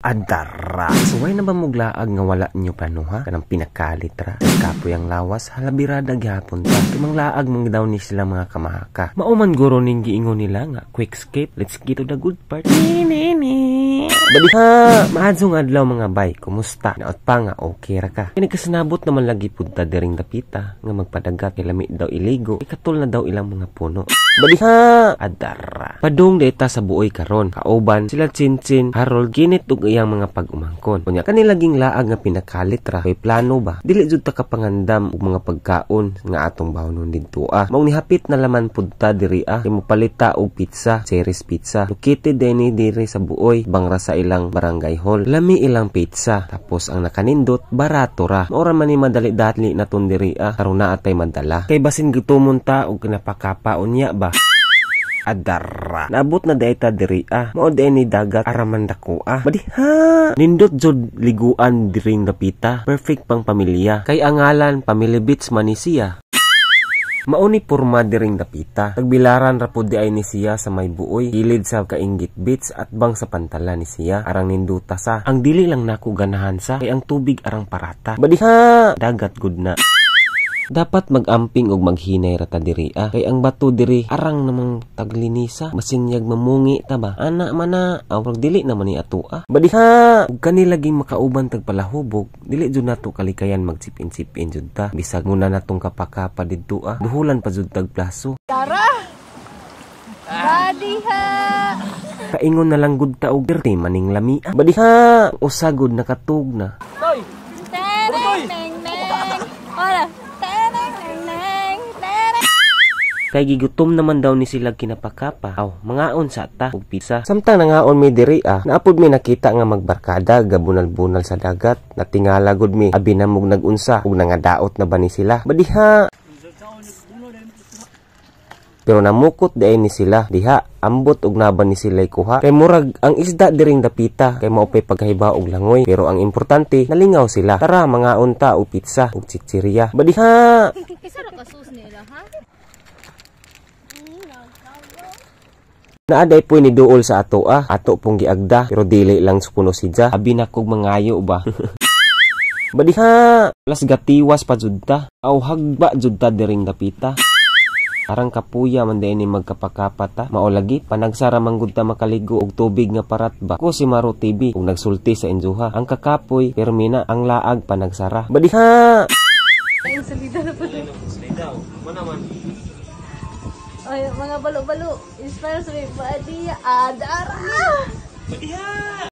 Adara. Suway na ba muglaag nga wala ninyo plano ha? Kanang pinakalit ra. Kapoy ang lawas, halabirada gihapon ta. Kay manglaag man daw ni sila mga kamahaka. Mao man guro ning giingon nila nga quick escape. Let's get to the good part. Ni ni ni. Dali ha. Maadtong adlaw, mga bay. Kumusta? Naot pa nga okay ra ka. Kini kasinabot naman lagi pud ta diring dapita nga magpadagat kay lami daw iligo. Ikatol na daw ilang mga puno. Bali ha. Adara. Padung deta sa buoy karon. Kauban sila Chinchin, Harold, Ginit ug iyang mga pag-umangkon. Unya kani laging laag nga pinakalit ra. Kay plano ba? Dili jud ta kapangandam og mga pagkaon nga atong bawnon didto ah. Maong nihapit na laman pud ta diri ah. Kay mopalita og pizza, Cherry's Pizza. Located dinhi diri sa Buoy, bangra sa ilang barangay hall. Lami ilang pizza. Tapos ang nakanindot, barato ra. Mao ra man ni madali-dali naton diri ah. Karon naa tay madala. Kay basin gutomon ta og kinapakapa unya ba. Adara. Naabot na dayta diri ah. Mao diay ni dagat araman dako ah. Badiha. Nindot jud liguan diring dapita. Perfect pang pamilya. Kay ang ngalan Family Beach man ni siya. Mao ni porma diring dapita. Tagbilaran ra pud diay ni siya sa may buoy, gilid sa Kaingit Beach at bang sa pantala ni siya. Arang ninduta sa. Ang dili lang nako ganahan sa kay ang tubig arang parata. Badiha. Dagat gud na. Dapat mag-amping og maghinay ra ta diri ah. Kay ang bato diri arang namang taglinisa, masinyag mamungi ta ba. Ana man na, awrag dili naman ni ato ah. Badiha, ug kani laging makauban tag palahubog, dili jud nato kalikayan mag-chip-in-chip-in jud ta. Bisag muna natong kapakapa didto ah. Duhulan pa jud tag plaso. Tara! Badiha! Kaingon na lang gud ta og pirti maning lami ah. Badiha, usa gud nakatug na. Teneng neng neng. Wala. Teneng neng neng. Teneng. Kay gigutom naman daw ni sila kinapakapa. Aw, mangaon sa ta og pizza. Samtang nangaon mi diri ah, naapod mi nakita nga magbarkada gabunal-bunal sa dagat. Natingala gud mi, abi na mog nagunsa ug nangadaot na ba ni sila. Badiha. Pero namukot diay ni sila diha, ambot og naba ni sila kuha. Kay murag ang isda diring dapita kay mao pay pagkahiba og langoy. Pero ang importante, nalingaw sila. Tara, mangaon ta og pizza ug chichirya. Badiha. Kisa ra ka sus nila ha? Naaday po'y ni duol sa ato ah. Ato pong giagda pero dili lang kuno sidya. Abi na kog mangayo ba. Badiha, las gatiwas pa jud ta. Aw hagba jud ta diring dapita. Arang kapuya man diay ni magkapakapa ta. Mao lagi panagsara man gud ta makaligo og tubig nga parat ba. Ko si Maro TV ug nagsulti sa injuha. Ang kakapoy permina ang laag panagsara. Badiha. Ay, salida na po. Ay, mga balo-balo. Inspires me. Badiha. Adara! Badiha.